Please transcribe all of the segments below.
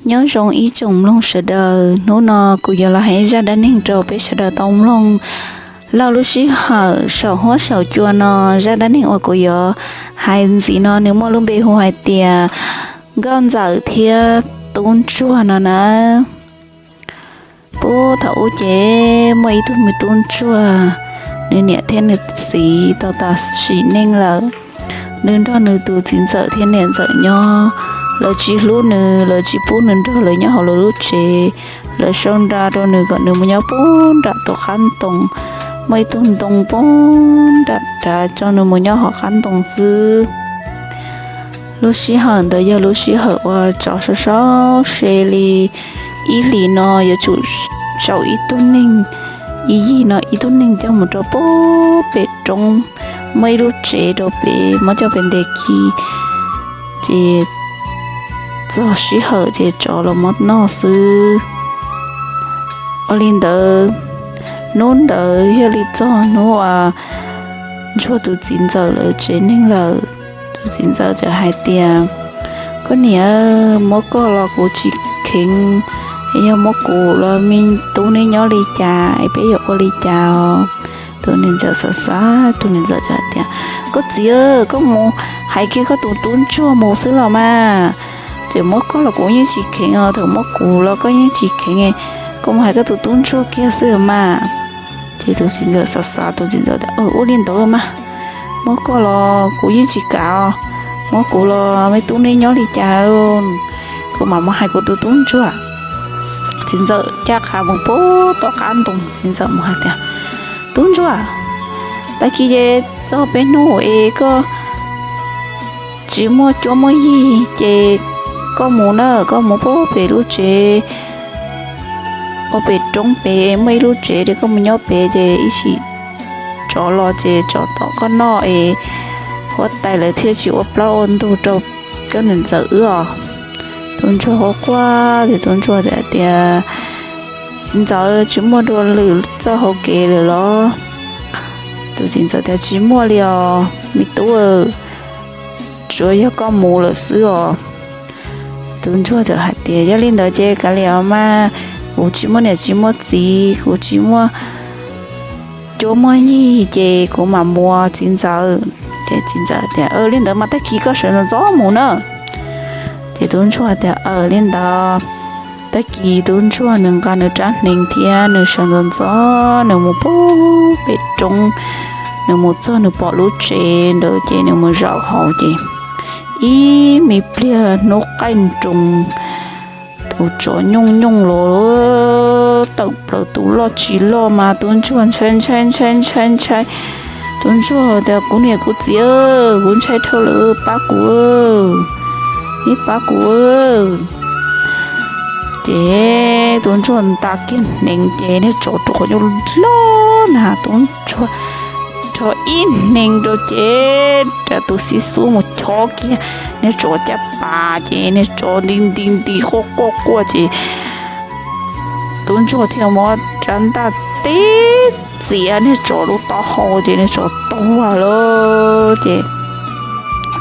Nyob zoo ib tsoom mloog sawv daws, hnub no kuv yuav los hais zaj dab neeg rau peb sawv daws tau mloog. Laug lub sij hawm saum huab saum cua no, zaj dab neeg uas kuv yuav hais ntxiv no nws muaj lub npe hu hais tias Nkauj Ntxawm thiab Tub Ntsuag no na. Puag thaum ub ces muaj ib tug me tub ntsuag, nws niam thiab nws txiv tau tas sim neej lawm. Nws nrog nws tus txiv ntxawm thiab niam ntxawm nyob, lawv tsis hlub nws, lawv tsis pub nws nrog lawv nyob hauv lawv lub tsev, lawv sau nra rau nws kom nws mus nyob puag nram tus qab ntoo. Muaj ib tug ntoo puag nram nrad coj nws mus nyob hauv qab ntoo xwb. Lub sij hawm ntawd yog lub sij hawm uas tsov sau sau se li. Ib hlis no yuav tsum sau ib tug neeg, ib yig no ib tug neeg coj mus rau puag pem roob, muaj ib lub tsev rau pem, muab coj pem nte kis, ces txog sij hawm ces tsov los muab noj xwb. Ua li ntawd, hnub ntawd yog li txog hnub uas Ntsuag tus txiv ntxawm lawv tsev neeg lawm. Tus txiv ntxawm txawm hais tias, Koj niam, muab koj los kuv tsis kheev, yog muab kuv los me tub neb nyob li cas es peb yuav ua li cas os? Tus niam ntxawm xav xav, tus niam ntxawm txawm hais tias, Koj txiv, koj mus hais kiag koj tus tub ntsuag mus xwb los mas. Txawm muab koj los kuv yeej tsis kheev os, txawm muab kuv los koj yeej tsis kheev, koj mus hais koj tus tub ntsuag kiag xwb mas. Ces tus txiv ntxawm xav xav, tus txiv ntxawm tias, Ua li ntawd mas, muab koj los kuv yeej tsis kam os, muab kuv los me tub neb nyob li cas, kuv mam mus hais kuv tus tub ntsuag. Txiv ntxawm caj qha mus puag tom qab ntoo, txiv ntxawm mus hais tias, Tub ntsuag, tag kis ces txog peb hnub es koj tsis muaj cuab muaj yig ces koj mus na, koj mus puag pem lub tsev, ua pem roob pem muaj ib lub tsev es koj mus nyob pem ces ib sim tsov los ces tsov tom koj noj es huab tais lawv thiaj tsis ua plaub ua ntug rau koj niam ntxawm wb os. Tub ntsuag quaj quaj ces tub ntsuag hais tias, Txiv ntxawm, tsis muaj dua lwm txoj hauv kev lawm los? Tus txiv ntxawm tias, Tsis muaj li os me tub, tsuav yog koj mus lawm xwb os. Tub ntsuag txawm hais tias, Yog li ntawd ces kav liam os mas, kuv tsis muaj niam tsis muaj txiv, kuv tsis muaj cuab muaj yig ces kuv mam mus txiv ntxawm. Ces txiv ntxawm tias, Li ntawd mas tag kis koj sawv ntxov ntxov mus na. Ces tub ntsuag tias, Aws, li ntawd. Tag kis tub ntsuag nws nqa nws rab hneev thiab nws sawv ntxov ntxov nws mus puag pem roob, nws mus txog nws pom lub tsev ntawd ces nws mus zaum hauv ces ib me pliag hnub qaij nroos, tus tsov nyooj nyooj los tawm plaws tus loj tsis loj mas tub ntsuag ntshai ntshai ntshai ntshai ntshai. Tub ntsuag tias, Kuv niam kuv txiv, kuv ntshai dhau lawm, pab kuv, nej pab kuv. Ces tub ntsuag nta kiag hneev ces niag tsov rau qhov nyuj loj na, tub ntsuag rho ib hneev rau ces tus xib xub mus chob kiag niag tsov caj pas ces niag tsov nti nti nti quaj quaj quaj ces tub ntsuag thiaj muab rab ntaj tib txiav niag tsov lub taub hau ces niag tsov tuag lawm ces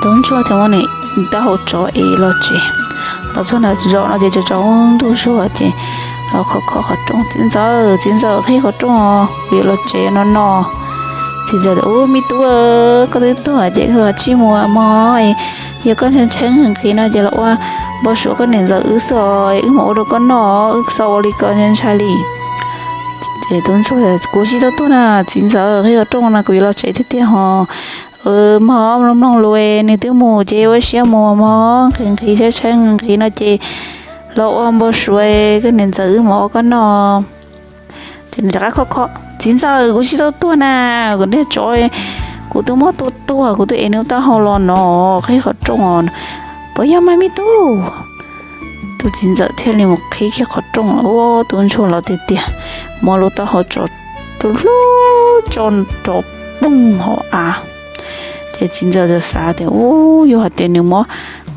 tub ntsuag thiaj muab nws taub hau tsov ev los tsev. Los txog nram zos no ces tsov tsov ntug zuag ces los khov kho qhov rooj, Txiv ntxawm, txiv ntxawm, qhib qhov rooj os, kuv yuav los tsev no no. Txiv ntxawm tias, Ub, me tub, koj twb tuag ces koj tsij mus mog, yog koj ntshai ntshai nqhis no ces los ua npau suav koj niam ntxawm wb xwb os, wb mam ua rau koj noj, wb txhob ua li ko ntshai ntshai li. Ces tub ntsuag, Kuv tsis tau tuag na, txiv ntxawm, qhib qhov rooj no kuv yuav los tsev tiag tiag hos. Mog, mloog mloog lus, nws twb mus ces ua siab mus mog, nqhis nqhis tshaib tshaib nqhis no ces los ua npau suav koj niam ntxawm wb mam ua koj noj. Ces nws rov qab khob kho, Txiv ntxawm, kuv tsis tau tuag na, kuv niag tsov, kuv twb muab tua tuag, kuv twb ev nws taub hau los no, qhib qhov rooj os. Puas yog mas me tub? Tus txiv ntxawm thiaj li mus qhib kiag qhov rooj, ua tub ntsuag los tiag tiag, muab lub taub hau tsov hlub hlub tso rau poog hauv av. Ces txiv ntxawm txawm xav tias, Ub, yog hais tias nws muab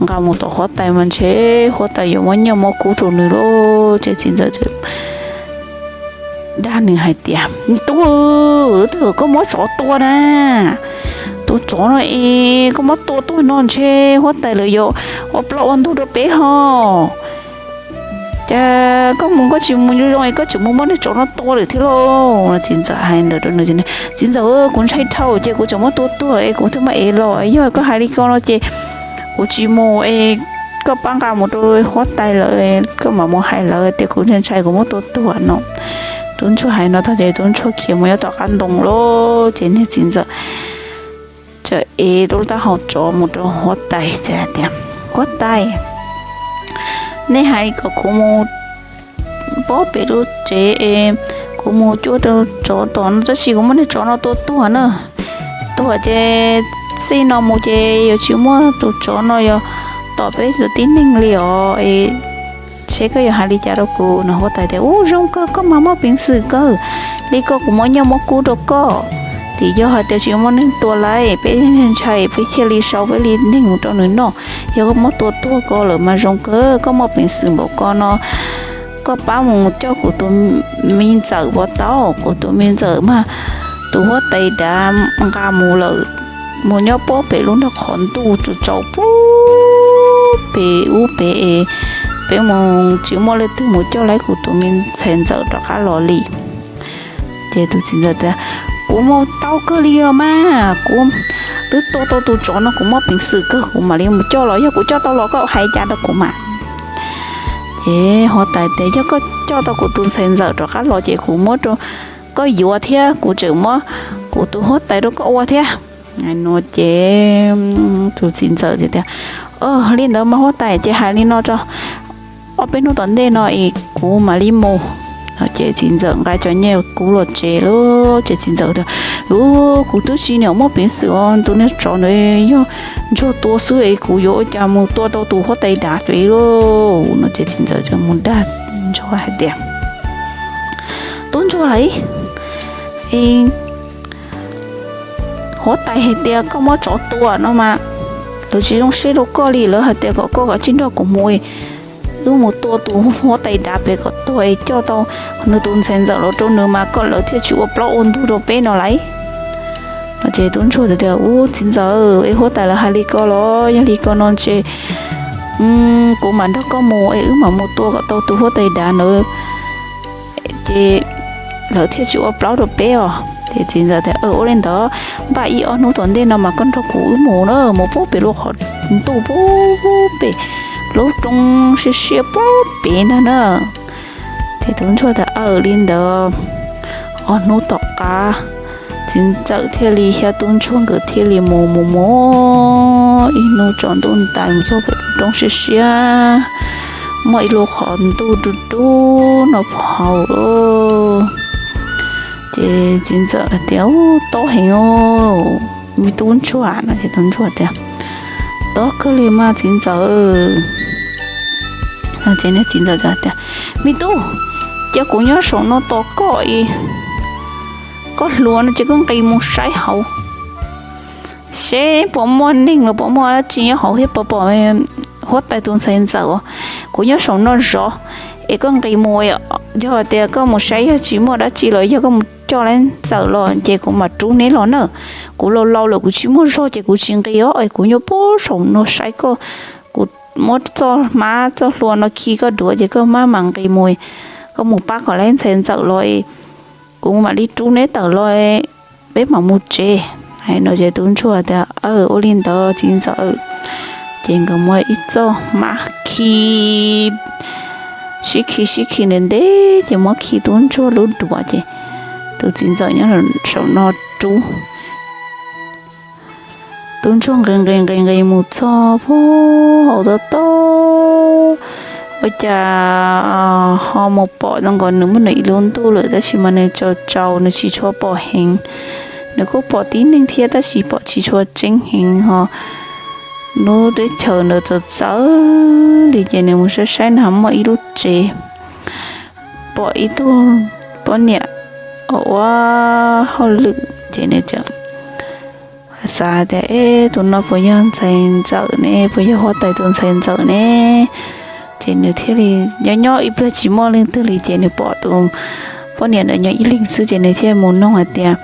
nqa mus tom huab tais mas ntshe huab tais yuav muab nyiaj muab kub rau nws lauj. Ces txiv ntxawm dag nws hais tias, Tub, twb yog koj muab tsov tua na, tus tsov no es koj muab tua tuag no ntshe huab tais lawv yuav ua plaub ua ntug rau peb hos. Cas koj mus koj tsis mus zoo es koj tseem mus muab niag tsov no tua lawm thiab lauj? Txiv ntxawm hais ntawd rau nws. Txiv ntxawm, kuv ntshai dhau ces kuv tseem muab tua tuag es kuv thiaj muab ev los. Yog koj hais li ko no ces kuv tsis mus es koj pab nqa mus rau huab tais lawv, koj mam mus hais lawv tias kuv ntshai ntshai kuv muab tua tuag no. Tub ntsuag hais no tag ces tub ntsuag khiav mus nyob tom qab ntoo lawm. Ces niag txiv ntxawm txawm ev lub taub hau tsov mus rau huab tais tias, Huab tais, nej hais kom kuv mus pob pem lub tsev es kuv mus cuab rau tsov tom no, tab sis kuv muab niag tsov no tua tuag na. Tuag ces txij no mus ces yuav tsis muaj tus tsov no yuav tom peb tus tib neeg li os. Seb koj yuav hais li cas rau kuv no. Huab tais tias, Ub, zoo kawg, koj mas muaj peev xwm kawg li. Koj kuv muab nyiaj muab kub rau koj, tim yog hais tias tsis muaj neeg tua lawm peb ntshai peb thiaj li sau peb li neeg mus rau nws noj. Yog koj muab tua tuag ko lawm mas zoo kawg, koj muaj peev xwm npaum ko no. Koj pab mus coj kuv tus me ntxawm puas tau? Kuv tus me ntxawm mas tus huab tais dav nqa mus lawm, mus nyob pob pem lub nrog qhov ntuj tsaus tsaus pub pem ub pem es peb mus tsis muaj leej twg mus coj lawv kuv tus me ntxhais ntxawm rov qab los li. Ces tus txiv ntxawm tias, Kuv mus tau kawg li os mas, kuv twb tua tau tus tsov no kuv muaj peev xwm kawg, kuv mam li mus coj los, yog kuv coj tau los koj hais cas rau kuv mas. Ces huab tais tias, Yog koj coj tau kuv tus ntxhais ntxawm rov qab los ces kuv muab rau koj yuav thiab kuv tseem muab kuv tus huab tais rau koj ua thiab no. Ces tus txiv ntxawm tias, Li ntawd mas huab tais, ces hais li no tso, ob peb hnub tom ntej no es kuv mam li mus. Ces txiv ntxawm nqa cov nyiaj kub los tsev lawm. Ces txiv ntxawm tias, Ub, kuv twb tsis niam muaj peev xwm os, tus niag tsov ntawd yog ntsuag tua xwb es kuv yuav ua cas mus tua tau tus huab tais dav pem lauj no. Ces txiv ntxawm mus dag ntsuag hais tias, Tub ntsuag lauj, huab tais hais tias koj muab tsov tua no mas lawv tsis zoo siab rau koj li, lawv hais tias kom koj kav tsij nrog kuv mus, wb mus tua tus huab tais dav pem kom tuag es coj tau nws tus ntxhais ntxawm los rau nws mas koj, lawv thiaj tsis ua plaub ua ntug rau peb no lauj no. Ces tub ntsuag tias, Ub, txiv ntxawm, es huab tais lawv hais li ko los? Yog li ko no ces kuv mam nrog koj mus es wb mam mus tua kom tau tus huab tais dav ntawd, ces lawv thiaj tsis ua plaub rau peb os. Ces txiv ntxawm tias, Ua li ntawd, npaj ib ob hnub tom ntej no mas koj nrog kuv wb mus na, mus pob pem lub qhov ntuj pob pem lub roob siab siab pob pem ntag na. Ces tub ntsuag tias, Aws, li ntawd. Ob hnub tom qab, txiv ntxawm thiaj li thiab tub ntsuag nkawd thiaj li mus mus mus ib hnub tsaus ntuj ntais mus txog pem lub roob siab siab, muaj ib lub qhov ntuj rub rub no pov haus lawm. Ces txiv ntxawm tias, Ub, tob heev, me tub ntsuag no. Ces tub ntsuag tias, Tob kawg li mas txiv ntxawm. Ces txiv ntxawm tias, Me tub, cia kuv nyob saum no tos koj, koj hluas no ces koj nqis mus saib hauv seb puas muaj neeg los puas muaj dab tsi nyob hauv thiab puas pom huab tais tus ntxhais ntxawm. Kuv nyob saum no zov, es koj nqis mus, yog tias koj mus saib yog tsis muaj dab tsi los yog koj mus coj lawv ntxawm los ces kuv mam rub neb los na. Kuv laus laus lawm kuv tsis muaj zog ces kuv tsis nqis os, es kuv nyob puag saum no saib koj. Kuv muab txoj hmab txoj hlua no khi koj duav ces koj maj mam nqis mus, koj mus pab kom lawv ntxhais ntxawm los, kuv mam li rub neb tawm los, peb mam mus tsev. Hais no ces tub ntsuag tias, Aws, ua li ntawd txiv ntxawm. Ces nkawd muab ib txoj hmab khi, sib khi sib khi ntev ntev ces muab khi tub ntsuag lub duav ces tus txiv ntxawm nyob saum no rub. Tub ntsuag nqis nqis nqis nqis mus txog puag hauv tob tob, ua cas ho mus pom zoo nkaus nws muaj nws ib lub ntuj lawm tab sis mas nws tsaus tsaus nws tsis tshua pom heev. Nws kuj pom tib neeg thiab tab sis pom tsis tshua tseeb heev ho. Lub teb chaws ntawd txawv txawv li ces nws mus saib saib nws ho muaj ib lub tsev, pom ib tug poj niam ua hauj lwm ces nws xav tias, Eb, tus no puas yog ntxhais ntxawm ne, puas yog huab tais tus ntxhais ntxawm ne? Ces nws thiaj li nyob nyob ib pliag tsis muaj leej twg li ces nws pom tus poj niam ntawd nyob ib leeg xwb ces nws thiaj mus noog hais tias,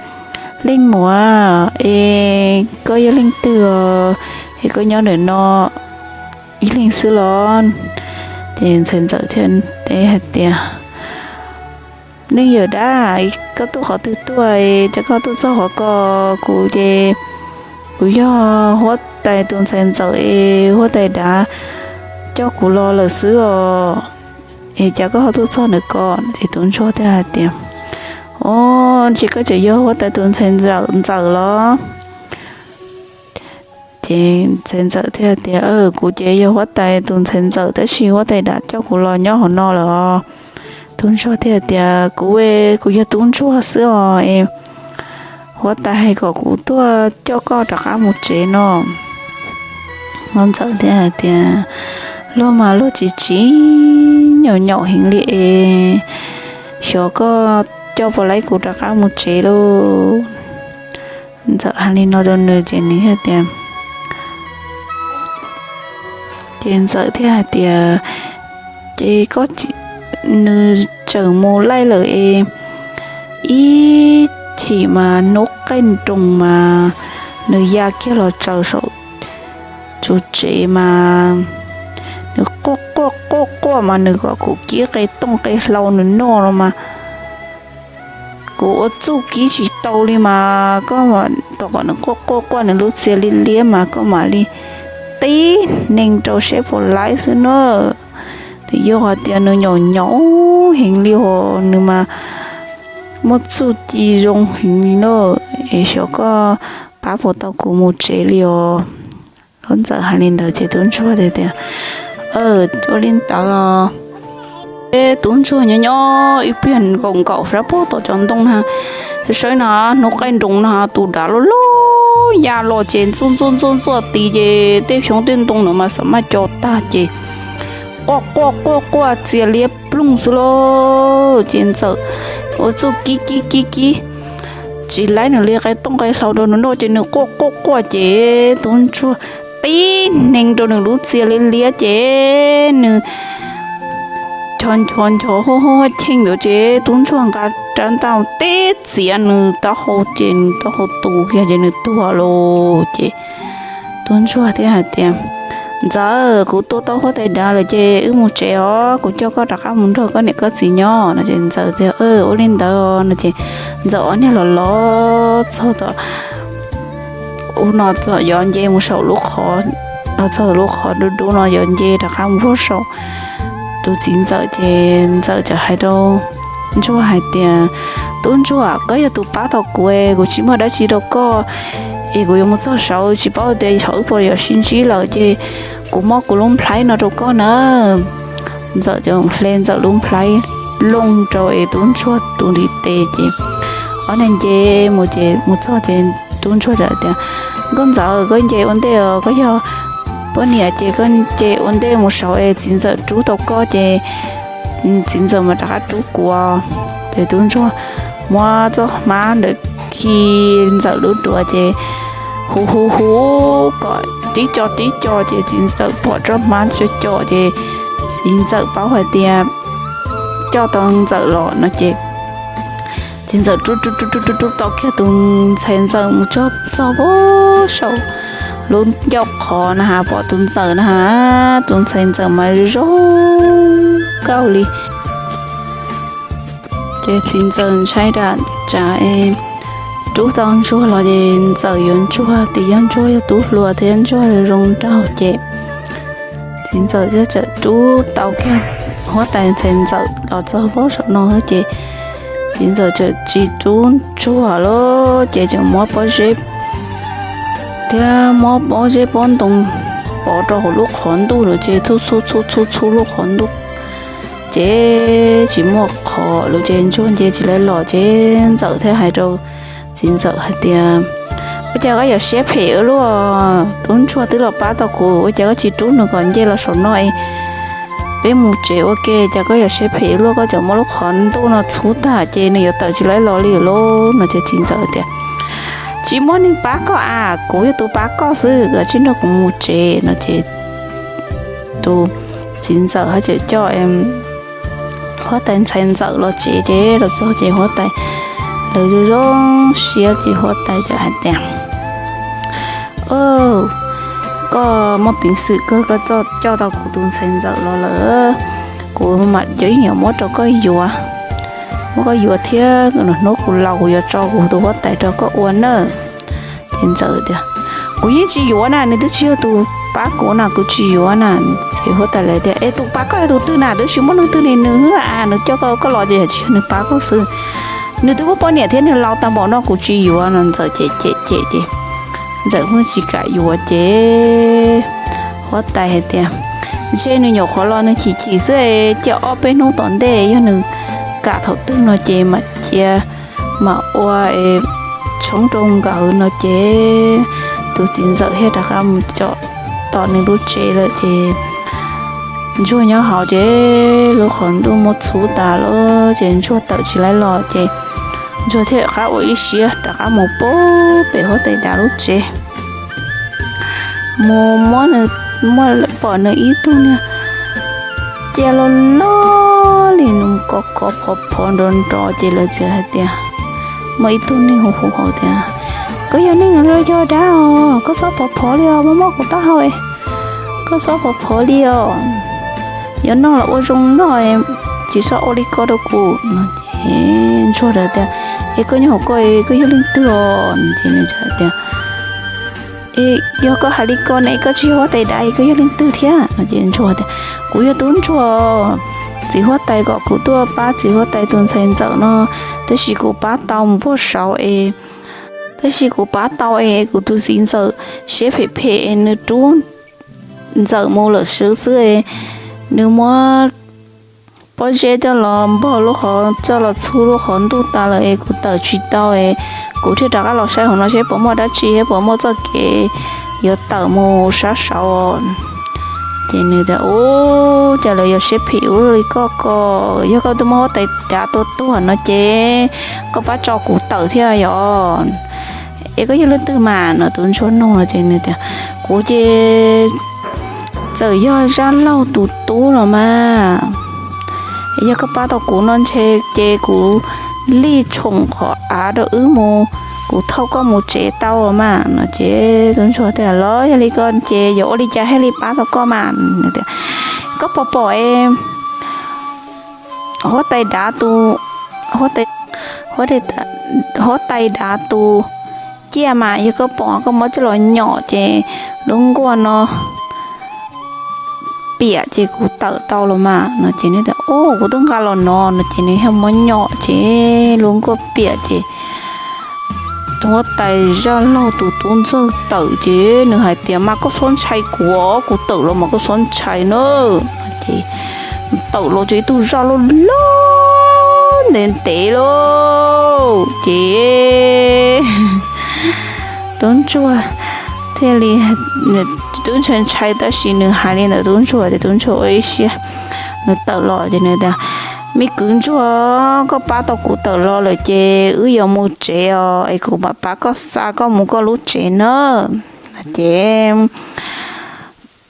Leej muam, es koj yog leej twg os? Es koj nyob ntawm no ib leeg xwb los? Ces ntxhais ntxawm thiaj teb hais tias, Neej yawm dab, koj tuaj qhov twg tuaj, cas koj tuaj txog qhov ko? Kuv ces kuv yog huab tais tus ntxhais ntxawm es huab tais dav coj kuv los lawm xwb os, es cas koj ho tuaj txog ntawm ko? Ces tub ntsuag thiaj hais tias, Os, ces koj tseem yog huab tais tus ntxhais ntxawm los? Ces ntxhais ntxawm thiaj tias, Kuv ces yog huab tais tus ntxhais ntxawm tab sis huab tais dav coj kuv los nyob hauv no lawm os. Tub ntsuag thiaj tias, Kuv, kuv yog tub ntsuag xwb os, huab tais hais kom kuv tuaj coj koj rov qab mus tsev no. Ntxawm thiaj hais tias, Luag mas luag tsis tsim nyog nyaum heev li es, xyov koj coj puas laib kuv rov qab mus tsev lauj. Ntxawm hais li no rau nws ces nws thiaj tias, ces ntxawm thiaj hais tias, Ces koj, nws tseem mus laij lawm es, ib chim mas hnub qaij nroos mas nws ya kiag los tsaws saum tus tsev mas nws quaj quaj quaj quaj mas nws kom kuv kib qe tooj qe hlau nws noj no mas kuv ua txuj kib tsis tau li mas koj, tom qab nws quaj quaj quaj nws lub txia liab liab mas koj mam li tib neeg rau seb puas laib xwb na. Yog hais tias nws nyaum nyaum heev li os, nws mas muaj txuj ci zoo heev li na, es xyov koj pab puas tau kuv mus tsev li os. Ntxawm hais li ntawd ces tub ntsuag tias, Ua li ntawd os. Ces tub ntsuag nyob nyob ib pliag nkaum nkaum sab pem tom cov ntoo na, saib na, hnub qaij nroos na tus dav loj loj ya los ces ntxuaj ntxuaj ntxuaj ntxuaj tid ces tej xyoob tej ntoo na mas xav maj co tag ces quaj quaj quaj quaj txia liab ploog xwb lauj. Ces ntxawm ua txuj kib kib kib kib tsis laib nws li qe tooj qe hlau rau nws noj ces nws quaj quaj quaj ces tub ntsuag tib neeg rau nws lub txia liab liab ces nws ncho ncho ncho huaj huaj cheej ntawd ces tub ntsuag nqa rab ntaj teb txiav nws taub hau ces nws taub hau tu kiag ces nws tuag lawm ces tub ntsuag thiaj hais tias, Ntxawm, kuv tua tau huab tais dav lawm ces wb mus tsev os, kuv coj koj rov qab mus nrog koj niam koj txiv nyob no ces ntxawm tias, Ua li ntawd no ces ntxawm ob niag los los txog tom ub no yov nce mus saum lub qhov, txog lub qhov dub dub no yov nce rov qab mus puag saum tus txiv ntxawm ces ntxawm txawm hais rau ntsuag hais tias, Tub ntsuag, koj yog tus pab tau kuv, kuv tsis muaj dab tsi rau koj es kuv yuav mus txog saud tsis paub tias thaum wb puas yuav sib ntsib lawm ces kuv muab kuv lub nplhaib no rau koj na. Ntxawm hle ntxawm lub nplhaib looj rau es tub ntsuag tus ntiv tes ces ob niag nce mus ces mus txog ces tub ntsuag tias, Nkauj ntxawm, koj nce ua ntej os, koj yog poj niam ces koj nce ua ntej mus saud es txiv ntxawm rub tau koj ces txiv ntxawm mam rov qab rub kuv. Ces tub ntsuag muab txoj hmab ntawd khi ntxawm lub duav ces hu hu hu kom tib co tib co ces txiv ntxawm pom txoj hmab co co ces txiv ntxawm paub hais tias coj tau ntxawm los no ces txiv ntxawm rub rub rub rub rub rub tau kiag tus ntxhais ntxawm mus txog puag saum lub ncauj qhov na has pom tus ntxawm na has, tus ntxhais ntxawm mas zoo nkauj li. Ces txiv ntxawm ntshai dam tsam es rub tau ntsuag los ces ntxawm yuav ntsuag tias yog ntsuag yog tub hluas thiab ntsuag zoo nraug ces txiv ntxawm thiaj txawm rub tau kiag huab tais ntxhais ntxawm los txog puag saum no xwb ces txiv ntxawm txawm tsis rub ntsuag lawm ces txawm muab pob zeb thiab muab pob zeb pob ntoo pov rau hauv lub qhov ntuj lawm ces txhub txhub txhub txhub txhub lub qhov ntuj ces tsis muaj qhov lawm ces ntsuag nce tsis laib los ces ntxawm thiaj hais rau txiv ntxawm hais tias, Ua cas koj yuav siab phem ua luaj? Tub ntsuag twb los pab tau kuv, ua cas koj tsis rub nws kom nce los saum no es peb mus tsev ua ke, cas koj yuav siab phem ua luaj, koj tseem muab lub qhov ntuj no txhub tag ces nws yuav tawm tsis laib los li lauj no ces txiv ntxawm tias, Tsis muaj neeg pab koj a, kuv yog tus pab koj xwb, koj tsij nrog kuv mus tsev no ces tus txiv ntxawm thiaj txawm coj huab tais ntxhais ntxawm los tsev ces los txog ces huab tais lawv zoo zoo siab ces huab tais txawm hais tias, Au, Koj muaj peev xwm kawg, koj coj tau kuv tus ntxhais ntxawm los lawm, kuv mam cov yeej yuav muab rau koj yuav, muab koj yuav thiab hnub kuv laus kuv yuav tso kuv tus huab tais rau koj ua nawb. Ces ntxawm tias, kuv yeej tsis yuav na, nws twb tsis yog tus pab kuv na, kuv tsis yuav na. Ces huab tais lawv tias, es tus pab koj yog tus twg na? Twb tsis muaj neeg twg li, nws, nws coj koj los ces yog tsis yog nws pab koj xwb. Nws twb muaj poj niam thiab nws laus tag npaum no, kuv tsis yuav no. Ntxawm cem cem cem ces ntxawm muaj tsis kam yuav ces huab tais hais tias, ntshe nws nyuam qhuav los nws chim chim xwb, cia ob peb hnub tom ntej yog nws kam thaum twg no ces mam cia, mam ua tshoob rau nkawd no ces tus txiv ntxawm thiaj rov qab mus tom nws lub tsev lawm ces ntsuag nyob hauv ces lub qhov ntuj muab txhub tas lawm ces ntsuag tawm tsis laib los ces ntsuag thiaj rov qab ua ib siab rov qab mus pem huab tais dav lub tsev. Mus muab nws, muab pom nws ib tug niag cia loj loj li, nws kov kov phov phov nrov nrov ces lawv txawm hais tias, muaj ib tug neeg hu hu hauv tias, koj yog neeg los yog dab os? Koj txhob phov phov li os, muab muab kuv taub hau, koj txhob phov phov li os, yuav noj los ua zoo noj, tsis txhob ua li ko rau kuv no. Ntsuag tias, es koj nyob hauv ko, koj yog leej twg os? Ces nws tias, yog koj hais li ko ne, koj tsis yog huab tais dav, koj yog leej twg thiab no? Ces ntsuag tias, kuv yog tub ntsuag, txiv huab tais kom kuv tuaj pab txiv huab tais tus ntxhais ntxawm no, tab sis kuv pab tau mus puag saud es, tab sis kuv pab tau es kuv tus txiv ntxawm siab phem phem es nws rub ntxawm mus lawm xwb xwb es nws muab pob zeb coj los npog lub qhov, coj los txhub lub qhov ntuj tas lawm es kuv tawm tsis tau es kuv thiaj rov qab los saib hauv no seb puas muaj dab tsi thiab puas muaj txoj kev yuav tawm mus sab saud. Ces nws tias, ub, cas lawv yuav siab phem ua luaj li koj ko, yog koj twb muab huab tais dav tua tuag no ces koj pab tso kuv tawm thiab yom. Es koj yog leej twg mas no? Tus ntsuag nug no ces nws tias, kuv ces txawm yog Zaj Laug tus tub los mas, yog koj pab tau kuv no ntshe ces kuv lij tshoom qhov av rau wb mus, kuv thauj koj mus tsev tau los mas no. Ces tus ntsuag tias, los yog li ko ces yuav ua li cas thiaj li pab tau koj mas? Nws tias, koj puas pom huab tais dav tus, huab tais dav tus ciaj mas, yog koj pom koj muab coj los nyom ces lub nkuaj no piam ces kuv tawm tau los mas no. Ces nws tias, ub, kuv twb nqa los no no. Ces nws thiaj muab nyom ces lub nkuaj piam ces tus huab tais Zaj Laug tus tub ntxawg tawm ces nws hais tias, mas koj txhob ntshai kuv, kuv tawm los mas koj txhob ntshai na. Ces tawm los ces ib tug zaj loj loj ntev ntev lauj. Ces tub ntsuag thiaj li, tub ntsuag ntshai tab sis nws hais li ntawd tub ntsuag ces tub ntsuag ua ib siab, nws tawm los ces nws tias, me kwv ntsuag, koj pab tau kuv tawm los lawm ces wb yuav mus tsev os, es kuv mam pab koj xa koj mus koj lub tsev na. Ces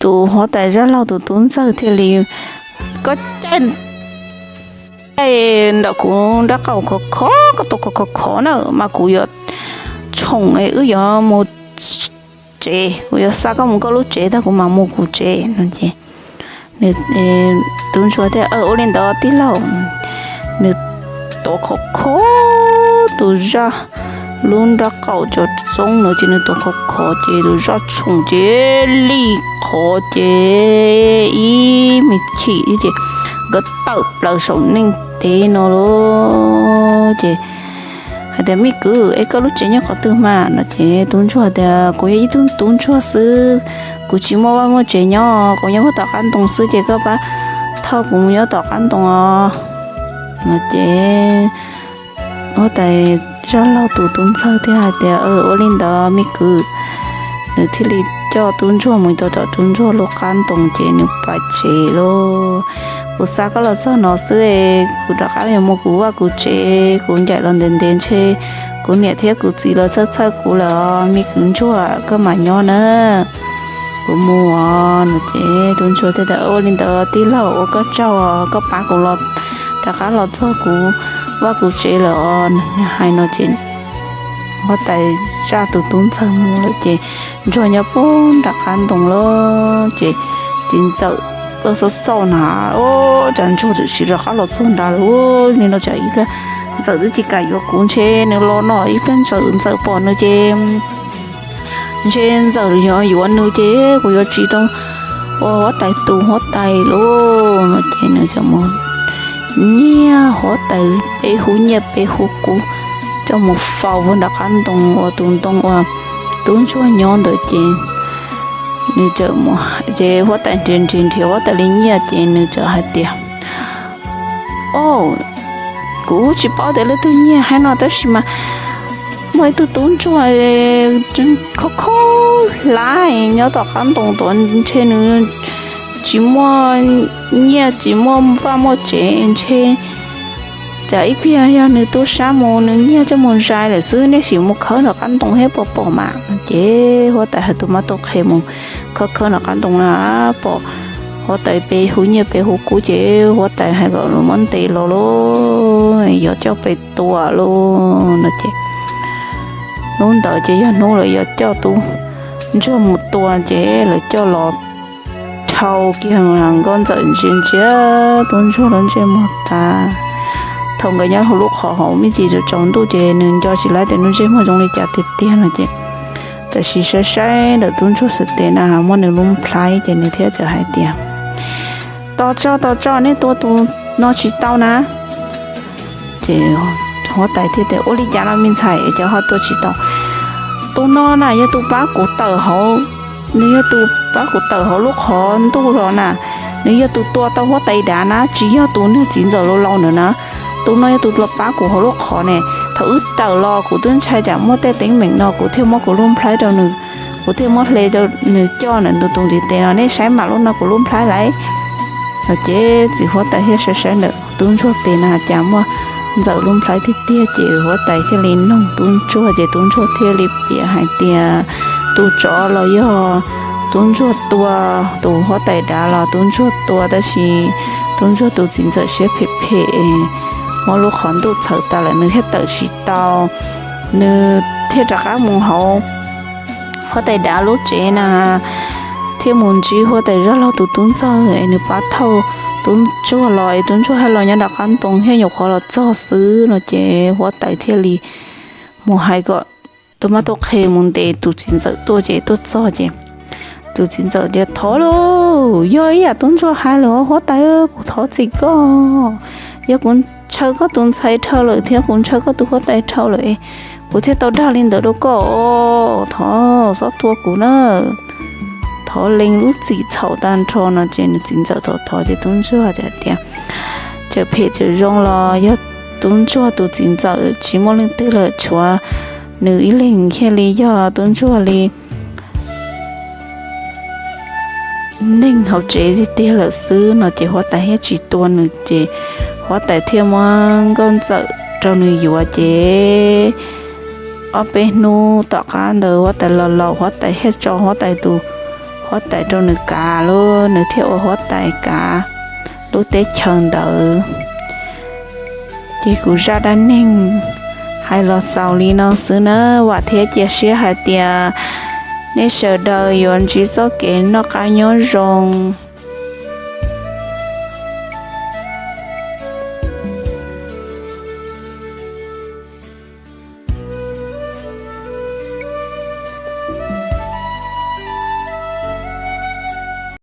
tus huab tais Zaj Laug tus tub ntxawg thiaj li, koj caij, caij ntawm kuv nrab qaum khov khov, koj tua khov khov khov na mas kuv yuav tshoom es wb yuav mus tsev, kuv yuav xa koj mus koj lub tsev tag kuv mam mus kuv tsev no. Ces tub ntsuag tias, ua li ntawd tij laug. Nws tua khov khov tus zaj, lub nrab qaum cov txoob no ces nws tua khov khov ces tus zaj tshoom ces li qhov ces ib me chim ces nkawd tawm plaws saum neej teb no lauj. Ces hais tias, me kwv, es koj lub tsev nyob qhov twg mas no? Ces tub ntsuag tias, kuv yog ib tug tub ntsuag xwb, kuv tsis muaj vaj muaj tsev nyob, kuv nyob puag tom qab ntoo xwb ces koj pab thauj kuv mus nyob tom qab ntoo os no. Ces huab tais Zaj Laug tus tub ntxawg thiaj hais tias, ua li ntawd me kwv. Nws thiaj li coj tub ntsuag mus rau tom tub ntsuag lub qab ntoo ces nws pais tsev lauj. Kuv xa koj los txog no xwb, kuv rov qab yuav mus kuv vaj kuv tsev, kuv ncaim los ntev ntev ntshe kuv niam thiab kuv txiv los txhawj txhawj kuv lawm os, me kwv ntsuag koj mam nyob na, kuv mus os no. Ces tub ntsuag thiaj tias, ua li ntawd tij laug, ua koj tsaug, koj pab kuv los rov qab los txog kuv vaj kuv tsev lawm os. Nws hais no ces Huab tais zaj tus tub ntxawg mus lawm ces Ntsuag nyob puag nram qab ntoo lawm ces txiv ntxawm xauj xauj na, ua cas Ntsuag txawm tsis rov qab los txog nrad lawm. Nim no cas ib pliag ntxawm twb tsis kam yuav kuv, ntshe nws los no ib pliag ntxawm, ntxawm pom nws ces ntshe ntxawm yuav yuav nws ces kuv yuav tsis tau ua huab tais tus huab tais lauj no ces nws txawm mus nyiag huab tais peb hub nyiaj peb hub kub coj mus faus puag nram qab ntoo uas tus ntoo uas tub ntsuag nyob ntawd ces nws txawm mus, ces huab tais nrhiav nrhiav nrhiav huab tais li nyiaj ces nws txawm hais tias, o, kuv tsis paub tias leej twg nyiag hab no tab sis mas muaj ib tug tub ntsuag khaub khaub hlab nyob tom qab ntoo tuaj, ntshe nws tsis muaj nyiaj tsis muaj vaj muaj tsev, ntshe cas ib pliag yog nws tuaj sab mus nws nyiag coj mus zais lawm xwb, nej sim mus khawb nram qab ntoo thiab puas pom mas. Ces huab tais hais tus mab tub qhe mus khawb khawb nram qab ntoo na, pom huab tais peb hub nyiaj peb hub kub ces huab tais hais kom lawv muab ntes los lauj, yuav coj pem tua lauj no ces hnub ntawd ces yog hnub lawv yuav coj tub ntsuag mus tua ces lawv coj los dhau kiag nkauj ntxawm ntsia ntsia tub ntsuag lub ntsej muag tas. Thaum nkawd nyob hauv lub qhov hauv me ntsis tsaus ntuj ces nws nco tsis tau tias nws ntsej muag zoo li cas tiag tiag no ces tam sim saib saib ntawm tub ntsuag xwb tes na muaj nws lub nplhaib ces nws thiaj txawm hais tias, tos tso tos tso, nej tua tus no tsis tau na. Ces huab tais thiaj tias, ua li cas no me ntxhais, es cov ho tua tsis tau? Tus no na yog tus pab kuv tawm hauv, nws yog tus pab kuv tawm hauv lub qhov ntuj los na, nws yog tus tua tau huab tais dav na, tsis yog tus niag txiv ntxawm laus laus ntawd na. Tus no yog tus los pab kuv hauv lub qhov ne. Thaum wb tawm los kuv twb ntshai tsam muaj tej teeb meem no kuv thiaj muab kuv lub nplhaib rau nws, kuv thiaj muab hle rau nws coj ntawm tus tus ntiv tes no, nej saib mam lub no kuv lub nplhaib lauj. Ces txiv huab tais thiaj saib saib ntawm tub ntsuag tes na cas muaj ntxawm lub nplhaib tiag tiag ces huab tais thiaj li noog tub ntsuag ces tub ntsuag thiaj li piav hais tias tus tsov los yog tub ntsuag tua, tus huab tais dav los tub ntsuag tua tab sis tub ntsuag tus txiv ntxawm siab phem phem, muab lub qhov ntuj txhawm tas lawm nws thiaj tawm tsis tau. Nws thiaj rov qab mus hauv huab tais dav lub tsev na, thiaj mus ntsib huab tais zaj laug tus tub ntxawg es nws pab thauj tub ntsuag los es tub ntsuag hab los nyob nram qab ntoo thiab nyuam qhuav los txog xwb no ces huab tais thiaj li mus hais kom tus mab tub qhe mus ntes tus txiv ntxawm tuaj ces tuaj txog ces tus txiv ntxawm tias, thov lauj, yog ib yam tub ntsuag hais lawm huab tais, kuv thov txim koj, yog kuv ntshaw koj tus ntxhais dhau lawm thiab kuv ntshaw koj tus huab tais dhau lawm, kuv thiaj tau dag li ntawd rau koj, thov txhob tua kuv na, thov lees lub txim txhaum tag nrho no ces nws txiv ntxawm thov thov ces tub ntsuag hais tias, txawm phem txawm zoo los yog tub ntsuag tus txiv ntxawm tsis muaj leej twg lawm tshuav nws ib leeg thiaj li yog tub ntsuag li neeg hauv tsev tiag tiag lawm xwb no ces huab tais thiaj tsis tua nws ces huab tais thiaj muab nkauj ntxawm rau nws yuav ces ob peb hnub tom qab ntawd huab tais los laus huab tais thiaj tso huab tais tus huab tais rau nws kav lub, nws thiaj ua huab tais kav lub teb chaws ntawd. Ces kuv zaj dab neeg hais los xaus li no xwb na, vam thiab cia siab hais tias nej sawv daws yuav ntsib txoj kev noj qab nyob zoo.